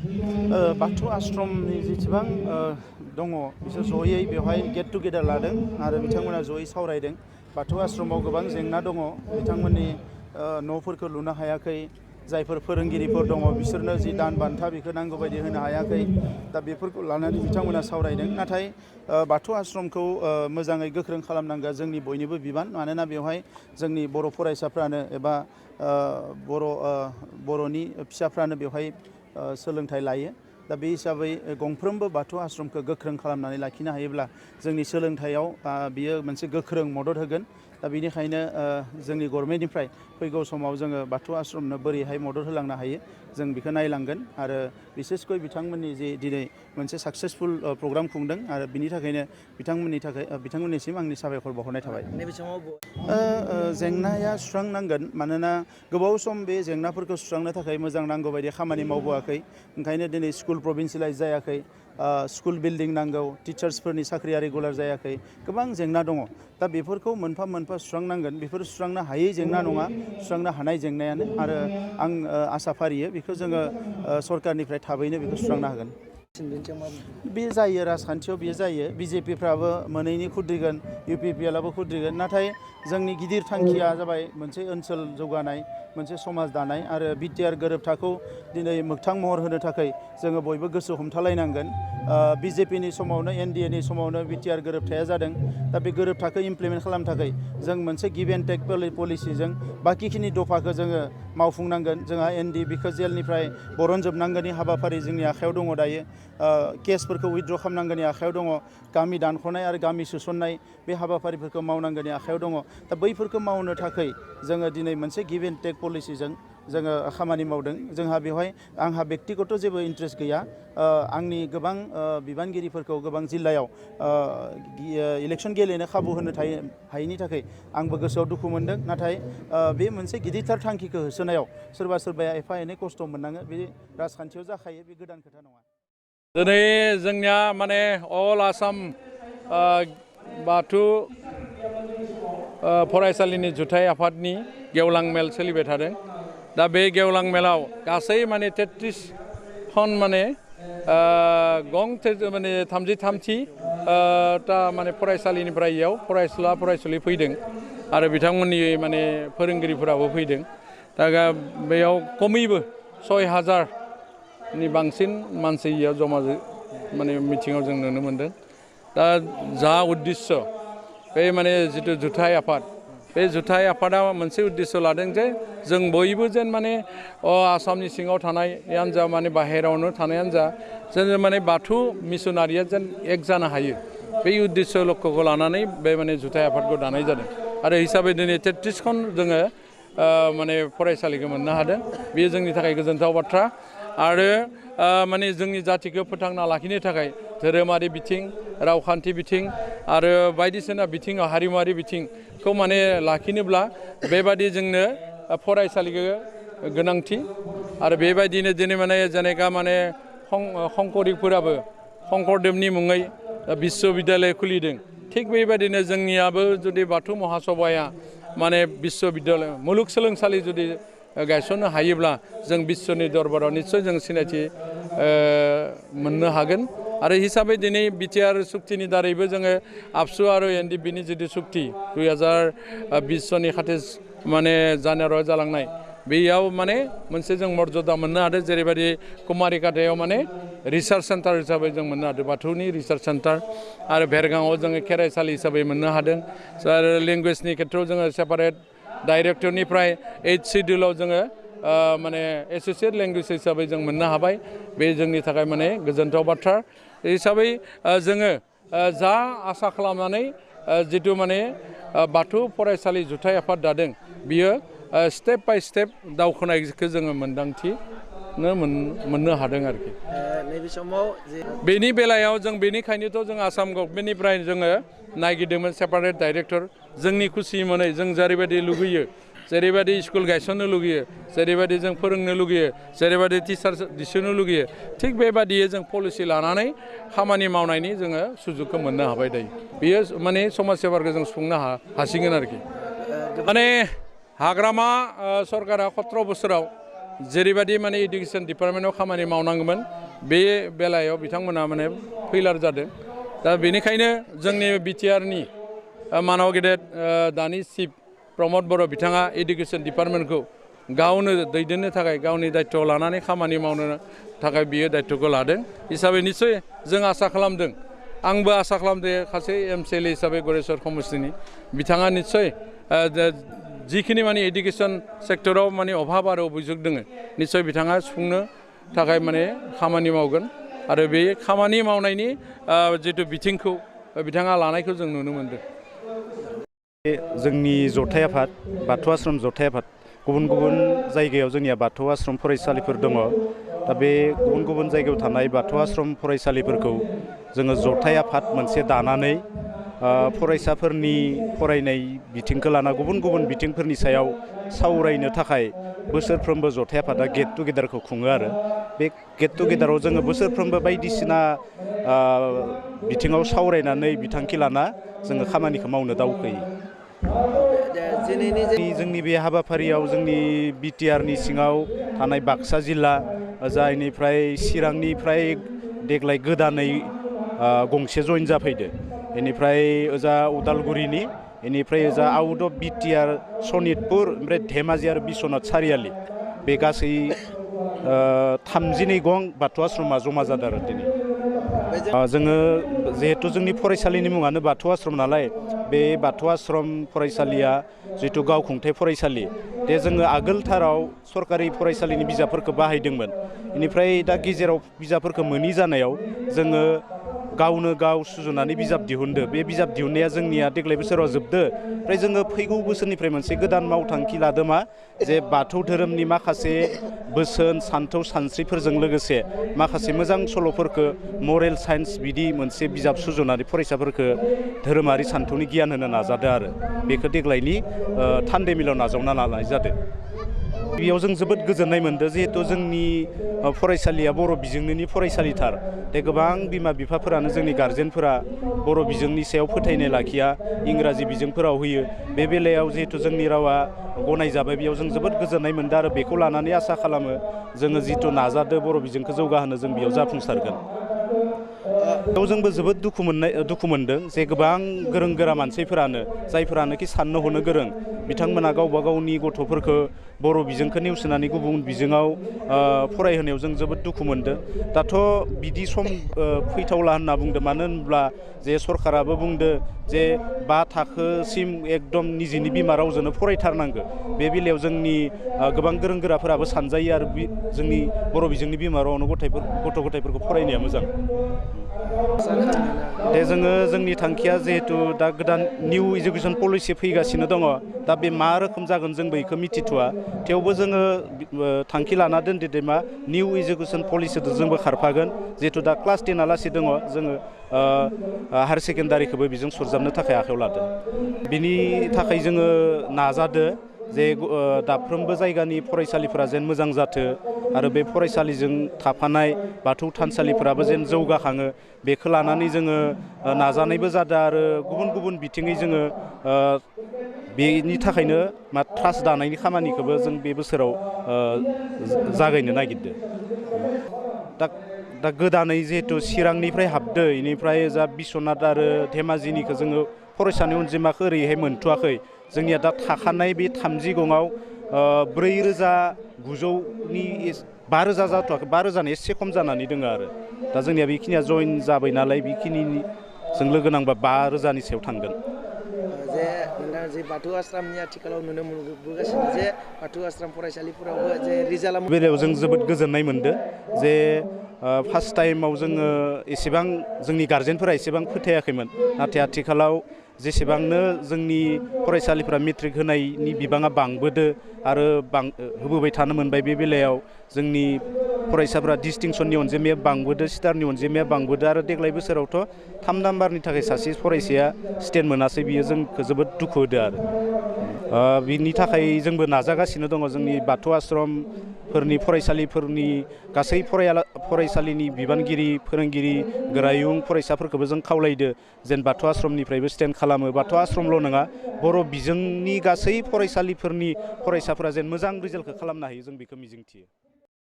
बाथौ आश्रमनि जेसेबां दङ बिसोर जयै बेवहाय गेट टुगेदार लादों आरो बिथांमोना जयै सावरायदों। बाथौ आश्रमाव गोबां जेंना दङ, बिथांमोननि न'फोरखौ लुनो हायाखै, जायफोर फोरोंगिरिफोर दङ बिसोरनो जि दान बान्था बेखौ नांगौ बायदि होनो हायाखै। दा बेफोरखौ लानानै बिथांमोना सावरायदों। नाथाय बाथौ आश्रमखौ मोजाङै गोख्रों खालामनांगौआ जोंनि बयनिबो बिबान। मानोना बेवहाय जोंनि बर' फरायसाफ्रानो एबा बर'नि फिसाफ्रानो बेवहाय सोलोंथाइ लायो। दा बे हिसाबै गंफ्रोमबो बाथौ आश्रमखौ गोख्रों खालामनानै लाखिनो हायोब्ला जोंनि सोलोंथाइयाव बियो मोनसे गोख्रों मदद होगोन। दा बेनिखायनो जोंनि गभर्नमेन्टनिफ्राय फैगौ समाव जोङो बाथौ आश्रमनो बोरैहाय मदद होलांनो हायो जों बेखौ नायलांगोन। आरो बिसेसकय बिथांमोननि जे दिनै मोनसे साक्सेसफुल प्रग्राम खुंदों आरो बिनि थाखायनो बिथांमोननिसिम आंनि साबायखर बावहरनाय थाबाय। जेंनाया सुस्रांनांगोन, मानोना गोबाव सम बे जेंनाफोरखौ सुस्रांनो थाखाय मोजां नांगौ बायदि खामानि मावबोआखै। ओंखायनो दिनै स्कुल प्रभिन्सियेलाइज जायाखै, स्कुल बिल्डिं नांगौ, टिचार्सफोरनि साख्रिया रेगुलार जायाखै, गोबां जेंना दङ। दा बेफोरखौ मोनफा मोनफा सुस्रांनांगोन। बेफोर सुस्रांनो हायै जेंना नङा, सुस्रांनो हानाय जेंनायानो। आरो आं आसा फारियो बेखौ जोङो सरकारनिफ्राय थाबैनो बेखौ सुस्रांनो हागोन। बे जायो, राजखान्थियाव बेयो जायो। बिजेपिफ्राबो मोनैनि खुद्रिगोन, इउपिपिएलआबो खुद्रिगोन। नाथाय जोंनि गिदिर थांखिया जाबाय मोनसे ओनसोल जौगानाय, मोनसे समाज दानाय आरो बिटिआर गोरोबथाखौ दिनै मोगथां महर होनो थाखाय जोङो बयबो गोसो हमथालायनांगोन। बिजेपिनि समावनो एनडिएनि समावनो बिटिआर गोरोबथाया जादों। दा बे गोरोबथाखौ इमप्लिमेन्ट खालामनो थाखाय जों मोनसे गिभ एन्ड टेक पलिसिजों बाखिखिनि दफाखौ जोङो मावफुंनांगोन। जोंहा एनडिबिखौ जेलनिफ्राय बरनजोबनांगौनि हाबाफारि जोंनि आखायाव दङ दायो। केसफोरखौ उइथड्र खालामनांगौनि आखायाव दङ। गामि दानख'नाय आरो गामि सोसननाय बे हाबाफारिफोरखौ मावनांगौनि आखायाव दङ। दा बैफोरखौ मावनो थाखाय जोङो दिनै मोनसे गिभ एन्ड टेक पलिसिजों जोङो खामानि मावदों। जोंहा बेवहाय आंहा बेक्तिगत जेबो इन्ट्रेस्ट गैया। आंनि गोबां बिबानगिरिफोरखौ गोबां जिल्लायाव इलेक्सन गेलेनो खाबु होनो हायैनि थाखाय आंबो गोसोआव दुखु मोनदों। नाथाय बे मोनसे गिदिरथार थांखिखौ होसोनायाव सोरबा सोरबाया एफा एनै खस्थ' मोननाङो, बे राजखान्थियाव जाखायो, बे गोदान खोथा नङा। दिनै जोंनिया माने अल आसाम बाथौ फरायसालिनि जुथाइ आफादनि गेवलां मेल सोलिबाय थादों। दा बे गेवलां मेलाव गासै माने 33 खन माने माने 33थि ता माने फरायसालिनिफ्राय इयाव फरायसुला फैदों आरो बिथांमोननि माने फोरोंगिरिफोराबो फैदों। दा बेयाव खमैबो 6000नि बांसिन मानसि इयाव जमा माने मिथिङाव जों नुनो मोनदों। दा जा उद्देश्य बे माने जिथु जुथाइ आफाद, बे जुथाइ आफादा मोनसे उद्देश्य लादों जे जों बयबो जेन माने आसामनि सिङाव थानायानो जा माने बाहेरायावनो थानायानो जा जोङो माने बाथौ मिसनारिया जेन एक जानो हायो, बे उद्देश्य लक्ष्यखौ लानानै बे माने जुथाइ आफादखौ दानाय जादों। आरो हिसाबै दिनै 33 खन जोङो माने फरायसालिखौ मोननो हादों। बेयो जोंनि थाखाय गोजोनथाव बाथ्रा। आरो माने जोंनि जाथिखौ फोथांना लाखिनो थाखाय धोरोमारि बिथिं, रावखान्थि बिथिं आरो बायदिसिना बिथिङाव हारिमुवारि बिथिंखौ माने लाखिनोब्ला बेबादि जोंनो फरायसालिखौ गोनांथि। आरो बेबायदिनो दिनै माने जेनेका माने शंकरिफोराबो शंकरदेबनि मुङै बिश्वबिद्यालय खुलिदों। थिग बेबायदिनो जोंनियाबो जुदि बाथौ महासभाया माने बिश्वबिद्यालय मुलुगसोलोंसालि जुदि गायसननो हायोब्ला जों बिश्वनि दरबाराव निस्सय जों सिनायथि मोननो हागोन। आरो हिसाबै दिनै बिटिआर सुक्तिनि दारैबो जोङो आबसु आरो एनडिबिनि जिथु सुक्ति 2020 सननि 28 माने जानुवारियाव जालांनाय, बेयाव माने मोनसे जों मर्यादा मोननो हादों। जेरैबायदि कुमारिकाटायाव माने रिसार्च सेन्टार हिसाबै जों मोननो हादों, बाथौनि रिसार्च सेन्टार। आरो भेरगांआव जोङो खेराइसालि हिसाबै मोननो हादों। आरो लेंगुवेजनि खेथ्रआव जोङो सेपारेट डाइरेक्टरनिफ्राय 8 सिडिउलाव जोङो माने एस'सियेट लेंगुवेज हिसाबै जों मोननो हाबाय। बे जोंनि थाखाय माने गोजोनथाव बाथ्रा हिसाबै जोङो जा आसा खालामनानै जिथु माने बाथौ फरायसालि जुथाइ आफाद दादों, बियो स्टेप बाय स्टेप दावखोनायखौ जोङो मोननो हादों आरोखि। नैबे समाव बेनि बेलायाव जों बेनिखायनोथ' जों आसाम गभर्नमेन्टनिफ्राय जोङो नागिरदोंमोन सेपारेट डाइरेक्टर। जोंनि खुसि मोनै जों जेरैबायदि लुगैयो, जेरैबायदि स्कुल गायसननो लुगैयो, जेरैबायदि जों फोरोंनो लुगैयो, जेरैबायदि टिचार थिसननो लुगैयो, थिग बेबायदियै जों पलिसि लानानै खामानि मावनायनि जोङो सुजुगखौ मोननो हाबाय दायो। बेयो माने समाज सेबारखौ जों सुफुंनो हासिगोन आरोखि। माने हाग्रामा सरकारा 17 बोसोराव जेरैबायदि माने इडुकेसन डिपार्टमेन्टआव खामानि मावनांगौमोन बे बेलायाव बिथांमोना माने फैलार जादों। दा बेनिखायनो जोंनि बिटिआरनि मानव गेदेर दानि चिफ प्रमद बर' बिथाङा इडुकेसन डिपार्टमेन्टखौ गावनो दैदेननो थाखाय गावनि दायित्व लानानै खामानि मावनो थाखाय बियो दायित्वखौ लादों हिसाबै निस्सय जों आसा खालामदों आंबो आसा खालामदों सासे एमसिएलए हिसाबै गरेस्वर समस्तिनि बिथाङा निस्सय जिखिनि माने इडुकेसन सेक्टराव माने अभाब आरो अभियोग दङ निस्सय बिथाङा सुफुंनो थाखाय माने खामानि मावगोन आरो बे खामानि मावनायनि जिथु बिथिंखौ बिथाङा लानायखौ जों नुनो मोनदों। जोंनि जथाय आफाद बाथौ आश्रम जथाय आफाद गुबुन गुबुन जायगायाव जोंनिया बाथौ आश्रम फरायसालिफोर दङ। दा बे गुबुन गुबुन जायगायाव थानाय बाथौ आश्रम फरायसालिफोरखौ जोङो जथाय आफाद मोनसे दानानै फरायसाफोरनि फरायनाय बिथिंखौ लाना गुबुन गुबुन बिथिंफोरनि सायाव सावरायनो थाखाय बोसोरफ्रोमबो जथाय आफादा गेट टुगेदारखौ खुङो आरो बे गेट टुगेदाराव जोङो बोसोरफ्रोमबो बायदिसिना बिथिङाव सावरायनानै बिथांखि लाना जोङो खामानिखौ मावनो दावखोयो। जोंनि बे हाबाफारियाव जोंनि बिटिआरनि सिङाव थानाय बाक्सा जिल्ला जायनिफ्राय चिरांनिफ्राय देग्लाय गोदानै गंसे जइन जाफैदो बेनिफ्राय ओजा उदालगुरिनि बेनिफ्राय ओजा आउट अफ बिटिआर सनितपुर ओमफ्राय धेमाजि आरो बिश्वनाथ सारियालि बे गासै 32 गं बाथौ आश्रमा जमा जादों आरो दिनै जोङो जिहेथु जोंनि फरायसालिनि मुङानो बाथौ आश्रम नालाय बे बाथौ आश्रम फरायसालिया जिहेतु गावखुंथाय फरायसालि दे जोङो आगोलथाराव सरकारि फरायसालिनि बिजाबफोरखौ बाहायदोंमोन बेनिफ्राय दा गेजेराव बिजाबफोरखौ मोनि जानायाव जोङो गावनो गाव सुजुनानै बिजाब दिहुनदो बे बिजाब दिहुननाया जोंनिया देग्लाय बोसोराव जोबदो ओमफ्राय जोङो फैगौ बोसोरनिफ्राय मोनसे गोदान मावथांखि लादो मा जे बाथौ धोरोमनि माखासे बोसोन सान्थौ सानस्रिफोरजों लोगोसे माखासे मोजां सल'फोरखौ मरेल साइन्स बिदि मोनसे बिजाब सुजुनानै फरायसाफोरखौ धोरोमारि सान्थौनि गियान होनो नाजादों आरो बेखौ देग्लायनि थान्दै मेलाव नाजावना लानाय जादों। बेयाव जों जोबोद गोजोननाय मोनदों जिहेतु जोंनि फरायसालिया बर' बिजोंनि फरायसालिथार दे गोबां बिमा बिफाफोरानो जोंनि गार्जेनफोरा बर' बिजोंनि सायाव फोथायनाय लाखिया इंराजि बिजोंफोराव होयो बे बेलायाव जिहेतु जोंनि रावा गनायजाबाय बेयाव जों जोबोद गोजोननाय मोनदों आरो बेखौ लानानै आसा खालामो जोङो जिथु नाजादो बर' बिजोंखौ जौगाहोनो जों बेयाव जाफुंसारगोन। बेयाव जोंबो जोबोद दुखु मोनदों जे गोबां गोरों गोरा मानसिफोरानो जायफोरानोखि साननो हनो गोरों बिथांमोना गावबा गावनि गथ'फोरखौ बर' बिजोंखौ नेवसिनानै गुबुन बिजोङाव फरायहोनायाव जों जोबोद दुखु मोनदों। दाथ' बिदि सम फैथावला होनना बुंदों मानो होनब्ला जे सरकाराबो बुंदो जे 5 थाखोसिम एकदम निजेनि बिमा रावजोंनो फरायथारनांगौ बे बेलायाव जोंनि गोबां गोरों गोराफोराबो सानजायो आरो जोंनि बर' बिजोंनि बिमा रावावनो गथ' गथायफोरखौ फरायनाया मोजां। दे जोङो जोंनि थांखिया जिहेतु दा गोदान निउ इडुकेसन पलिसि फैगासिनो दङ दा बे मा रोखोम जागोन जों बेखौ मिथिथ'वा थेवबो जोङो थांखि लाना दोनदो दे मा निउ इडुकेसन पलिसिजों जोंबो खारफागोन जिहेतु दा क्लास 10 आलासि दङ जोङो हायार सेकेन्डारिखौबो बेजों सरजाबनो थाखाय आखायाव लादों बिनि थाखाय जोङो नाजादो जे दाफ्रोमबो जायगानि फरायसालिफोरा जेन मोजां जाथो आरो बे फरायसालिजों थाफानाय बाथौ थानसालिफोराबो जेन जौगाखाङो बेखौ लानानै जोङो नाजानायबो जादों आरो गुबुन गुबुन बिथिङै जोङो बेनि थाखायनो ट्रास्ट दानायनि खामानिखौबो जों बे बोसोराव जागायनो नागिरदों। दा गोदानै जिहेतु चिरांनिफ्राय हाबदो बेनिफ्राय जा बिश्वनाथ आरो धेमाजिनिखौ जोङो फरायसानि अनजिमाखौ ओरैहाय मोनथ'वाखै जोंनिया दा थाखानाय बे 30 गङाव 4,900नि 5,000 जाथ'वाखै 5,000 एसे खम जानानै दङ आरो दा जोंनिया बेखिनिया जइन जाबाय नालाय बेखिनिनि जों लोगो नांबा 5,000नि सायाव थांगोन। जे नोंथाङा जे बाथौ आश्रमनि आथिखालाव नुनो मोनबोगासिनो जे बाथौ आश्रम फरायसालिफोरावबो जे रिजाल्टआ बेलायाव जों जोबोद गोजोननाय मोनदों जे फार्स्ट टाइमाव जोङो एसेबां जोंनि गार्जेनफोरा एसेबां फोथायाखैमोन नाथाय आथिखालाव जेसेबांनो जोंनि फरायसालिफोरा मेट्रिक होनायनि बिबाङा बांबोदो आरो होबोबाय थानो मोनबाय बे बेलायाव जोंनि फरायसाफोरा डिस्टिंसननि अनजिमाया बांबोदो स्टारनि अनजिमाया बांबोदो आरो देग्लाय बोसोरावथ' 3 नाम्बारनि थाखाय सासे फरायसाया स्टेन्ड मोनासै बियो जोंखौ जोबोद दुखु होदो आरो बिनि थाखाय जोंबो नाजागासिनो दङ जोंनि बाथौ आश्रमफोरनि फरायसालिफोरनि गासै फरायसालिनि बिबानगिरि फोरोंगिरि गोरायुं फरायसाफोरखौबो जों खावलायदो जेन बाथौ आश्रमनिफ्रायबो स्टेन्ड खालामो बाथौ आश्रमल' नङा बर' बिजोंनि गासै फरायसालिफोरनि फरायसा फरायसाफोरा जेन मोजां रिजाल्टखौ खालामनो हायो जों बेखौ मिजिंथियो।